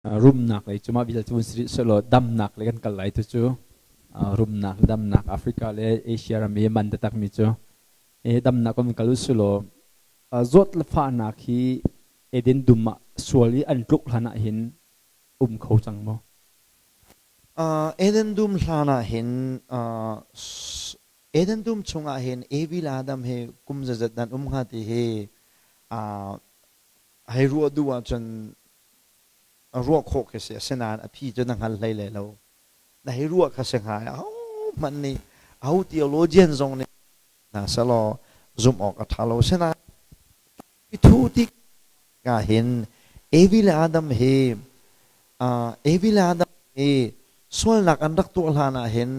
Rumnak lei cu mah vial cu vun si rih sehlaw damnak lei kan kal lai tu cu rumnak le damnak Africa le Asia ram i man taktakmi cu damnak kan kal usilaw zawt le fahnak hi Eden dum ah sual i an tluk hlan ah hin um kho cang maw? Eden dum hlan ah hin Eden dum chungah hin Evi le Adam hi kum zazat nan um hnga ti hi hei ruah duh ahcun ruah khawh khi si. Asinain a phi cu na hngal hlei lai lo. Na hei ruah kha si hnga. Ahohmanh nih, aho theologian zong nih hna selaw zumh awk a ṭha lo. Asinain thu ti ka hin Evi le Adam hi Evi le Adam hi sualnak an rak tuah hlan ah hin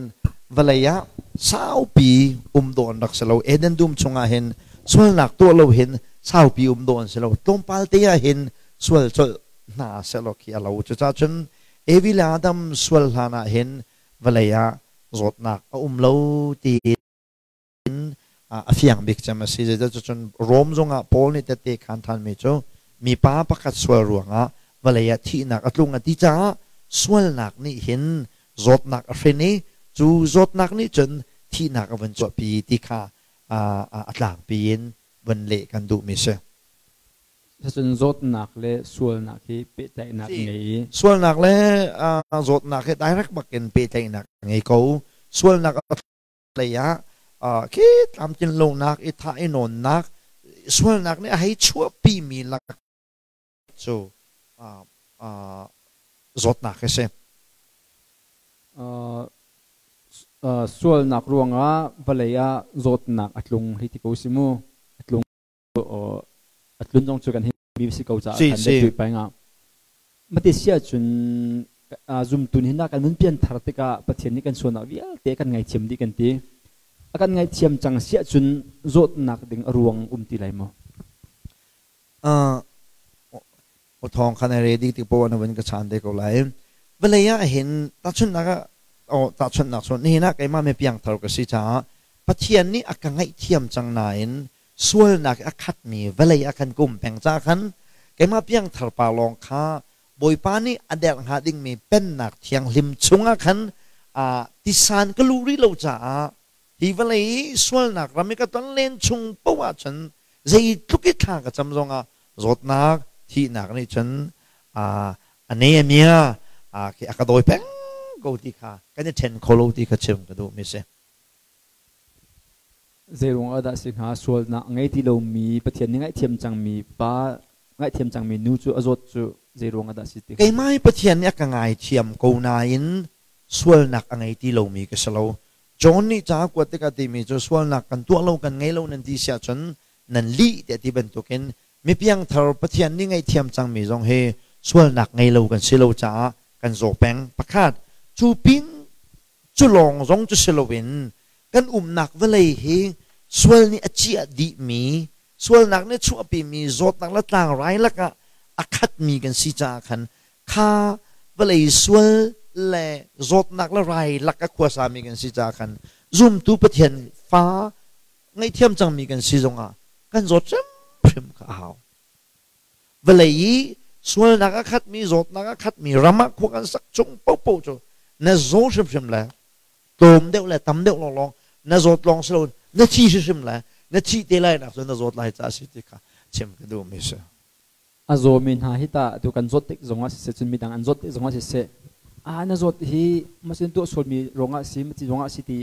vawlei ah saupi um dawh an rak si lo. Eden dum chungah hin sualnak tuah lo hin saupi um dawh an si lo. Tlawmpal te ah hin sual colh hna sehlaw khi a lo. Cucaah cun Evi le Adam sual hlan ah hin vawlei ah zawtnak a um lo ti a fiang bik cem a si. Zeicahcun Rom zongah Paul nih tette khan thanmi cu mipa pakhat sual ruangah vawlei ah thihnak a tlung a ti caah sualnak nih hin zawtnak a hrin i cu zawtnak nih cun thihnak a vun chuahpi ti kha a tlangpi in vun leh kan duhmi si. Cun zawtnak le sualnak hi pehtlaihnak ngei i Sualnak le zawtnak hi direct bak in pehtlaihnak ngei ko. Sualnak a lei ah khi tlamtlin lonak i thah i nawnnak sualnak nih a hei chuahpi mi lak cu zawtnak hi si. Sualnak ruangah vawlei ah zawtnak a tlung hei ti ko si mu. A tlung a tlun zong cu kan hi mi si ko caah kan le peng ah mate si ahcun zumtu nih kan nun pianthar tikah Pathian nih kan sualnak vialte kan ngaithiam dih kan ti. A kan ngaithiam cang si ahcun zawtnak ding a ruang um ti lai maw? Thawng khan ai ready tik poah na vun ka chan te ko lai. Vawlei ah hin tahchunhnak ah tahchunhnak cu nihin ah keimah mi piangthar ka si caah Pathian nih a ka ngaihthiam cang nain sualnak a khatmi vawlei ah khan ka um peng caah khan keimah piangthar pa lawng kha Bawipa nih a derh hnga dingmi pennak thianghlim chungah khan tisan ka luh rih lo caah hi vawlei i sualnak ram i ka ton len chung paoh ahcun zeitluk i thla ka cam zongah zawtnak thihnak nih cun a ne a mia a ka dawi peng ko ti kha kan i ṭhen kho lo ti kha chim ka duhmi si. Zeiruang ah dah si hnga? Sualnak a ngei ti lomi Pathian nih ngaihthiam cangmi pa, ngaihthiam cangmi nu cu a zawt cu zeiruang ah dah si ti hnga? Keimah hi Pathian nih a ka ngaithiam ko nain sualnak a ngei ti lomi ka si lo. John nih ca a kuat tikah timi cu sualnak kan tuah lo kan ngei lo nan ti si ahcun nan lih tiah ti bantukin mipiangthar Pathian nih ngaihthiam cangmi zong hi sualnak ngei lo kan si lo caah kan zaw peng. Pakhat, cu pin cu lawng zong cu si loin kan umnak vawlei hi sual nih a ciah dihmi, sualnak nih chuahpimi zawtnak le tlangrai lakah a khatmi kan si caah khan kha vawlei sual le zawtnak le rai lak a khuasami kan si caah khan zumtu Pathian fa ngaihthiam cangmi kan si zongah kan zawt hrimhrim kha a hau. Vawlei i sualnak a khatmi, zawtnak a khatmi ram ah khua kan sak chung paohpaoh cu na zaw hrimhrim le tlawm deuh le tam deuh lawnglawng na zawt lawng si loin na thi hrimhrim le na thih te lai nak cu na zawt lai caah si ti kha chim ka duhmi si. A zawmi hna hi tah tu kan zawt tik zongah siseh cun midang an zawt tik zongah siseh a na zawt hi masin tuah sualmi ruangah si maci ruangah si ti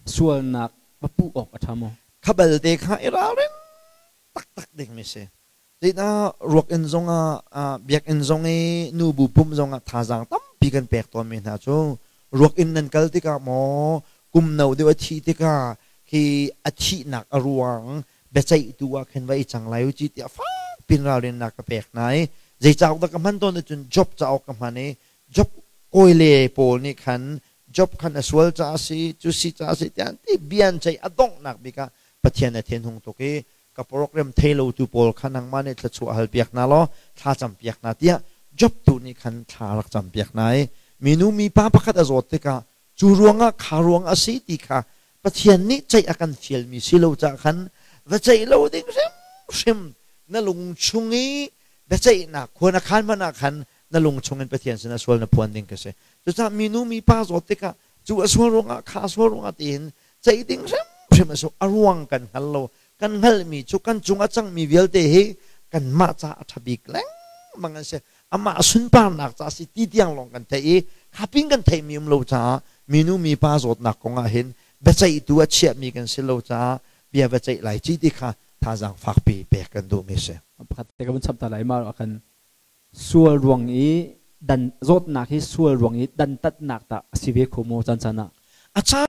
sualnak va puh awk a ṭha maw? Kha balte kha i ralring taktak dingmi si. Zeidah ruak inn zongah biakinn zong i nubu pumh zongah thazaang tampi kan pek tawnmi hna cu ruak inn nan kal tikah maw kum no deuh a thih tikah khi a thihnak a ruang biaceihtu ah khin va i cang lai u ci tiah fak pin ralrinnak ka pek hna i zei cauk dah ka hman tawn ahcun Job cauk ka hman i Job kawile pawl nih khan Job khan a sual caah si cu si caah si tiah an ti bia an ceih a donghnak bik ah Pathian a thinhung tuk i ka program thei lotu pawl kha nangmah nih thluachuah hal piak hna law thla cam piak hna tiah Job tu nih khan thla rak cam piak hna i minu mipa pakhat a zawt tikah cu ruangah kha ruang a si ti kha Pathian nih ceih a kan fialmi si lo caah khan va ceih lo ding hrimhrim na lung chung i biaceihnak khua na khan hmanh ah khan Na lung chungin Pathian sinah sual na phuan ding ka si. Cucaah minu mipa zawt tikah cu a sual ruangah kha a sual ruangah tiin ceih ding hrimhrim a si. A ruang kan hngal lo. Kan hngalhmi cu kan cung a cangmi vialte hi kanmah ca a ṭha bik lengmang an si. Amah sunparnak ca si ti tiang lawng kan theih i kha pin kan theihmi um lo caah minu mipa zawtnak kong ah hin biaceihtu a chiahmi kan si lo caah bia va ceih lai ci ti kha thazaang fakpi pek kan duhmi a si. Pakhat te ka vun chap ta lai ma kan sual ruang i dan zawtnak hi sual ruang i dantatnak tah a si ve kho maw caan caan ah? A caan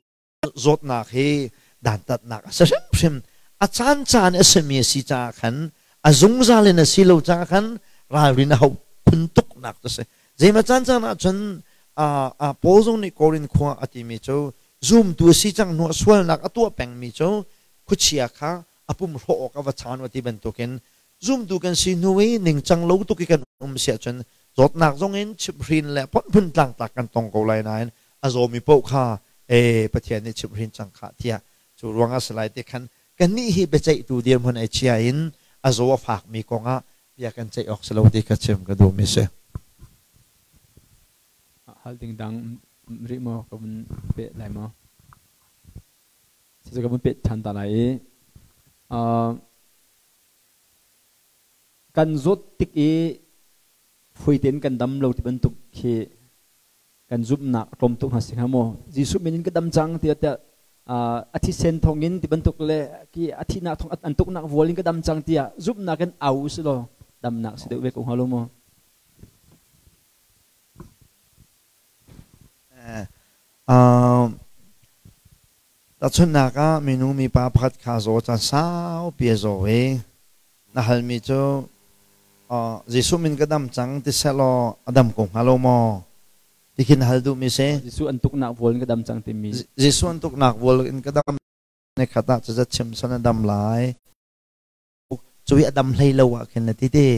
zawtnak hi dantatnak a si hrimhrim. A caan caan a simi a si caah khan a zungzal in a si lo caah khan ralrin a hauh phun tuknak cu a si. Zeimaw caan caan ah cun Paul zong nih Korin khua a timi cu zumtu a si cang hnu ah sualnak a tuah pengmi cu khuachia kha a pum hrawh awk a va chaan ti bantukin zumtu kan si hnu i ningcang lo tuk i kan um si ahcun zawtnak zong in chimhhrin le phunphun tlangtlak kan tong ko lai nain a zawmi paoh kha e Pathian nih chimhhrin cang khah tiah cu ruangah si lai ti khan kannih hi biaceihtu dirhmun ai chia in a zaw a fakmi kongah bia kan ceih awk si lo ti kha chim ka duhmi si. Hal ding dang rih maw ka vun peh lai maw? Cucu ka vun peh ṭhan ta lai i kan zawt tik i fawi tein kan dam lo ti bantuk khi kan zumhnak a tlawm tuk hna si hnga maw? Jesuh min in ka dam cang tiah tiah a thisen thawngin ti bantuk le ki a thihnak thawng an tuknak vual in ka dam cang tiah zumhnak in au si law damnak si deuh ve ko hnga lo maw? Tahchunhnak ah minu mipa pakhat kha zaw caan saupi a zaw i na halmi cu Jesuh min ka dam cang ti sehlaw a dam ko hnga lo maw? Ti khi na hal duhmi si. Jesuh an tuknak vual in ka dam cang timi. Jesuh an tuknak vual in ka dam nikhat ah cazat chim san a dam lai. Cu i a dam hlei lo ah khin na ti ti.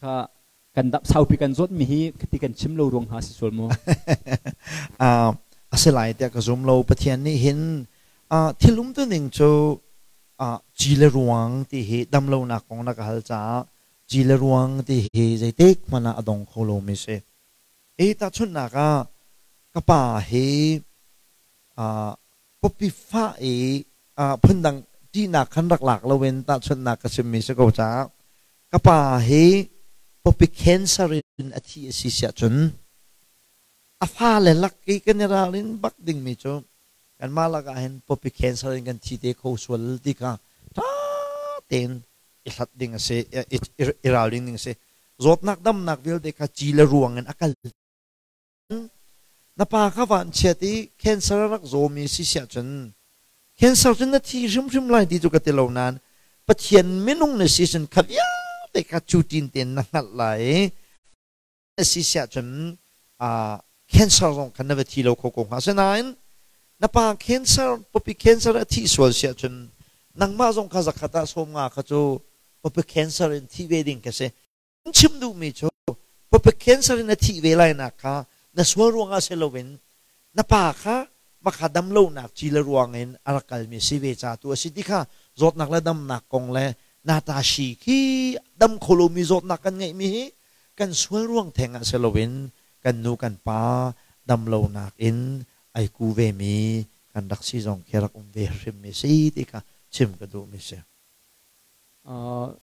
Kha kan dap saupi kan zawt mi hi khati kan chim lo ruang hna si sual maw? A si lai tiah ka zum lo. Pathian nih hin thil umtu ning cu ci le ruang ti hi dam lonak kong na ka hal caah ci le ruang ti hi zeitik hmanh ah a dong kho lomi si. Hi tahchunhnak ah ka pa hi pawpi fah i phundang ṭihnak khan rak lak loin tahchunhnak ka chimmi si ko caah ka pa hi pawpi cancer in a thi a si siah cun a fale lak i kan i ralrin bak dingmi cu kanmah lakah hin pawpi cancer in kan thi te kho sual ti kha ṭha tein i hlat ding a si i ralring ding a si. Zawtnak damnak vialte kha ci le ruang in a kal. Na pa kha vanchiat i cancer a rak zawmi si siah cun cancer cun na thi hrimhrim lai ti cu ka ti lo nain Pathian minung na si cun kha vialte kha cu tin tein na hngalh lai i na si siah cun cancer zong khan na va thi lo kho ko hnga. Asinain na pa cancer pawpi cancer a thih sual siah cun nangmah zong kha zakhat ah 50 kha cu pawpi cancer in thi ve ding ka si. Chim duhmi cu pawpi cancer in a thih ve lainak kha na sual ruangah si loin na pa kha makha dam lonak ci le ruangin a rak kalmi si ve ca tu a si ti kha zawtnak le damnak kong le nata shi khi dam kho lomi zawtnak kan ngeihmi hi kan sual ruang theng ah si loin kan nu kan pa dam lonak in ai ku vemi kan rak si zong khi rak um ve hrimmi si ti kha chim ka duhmi si.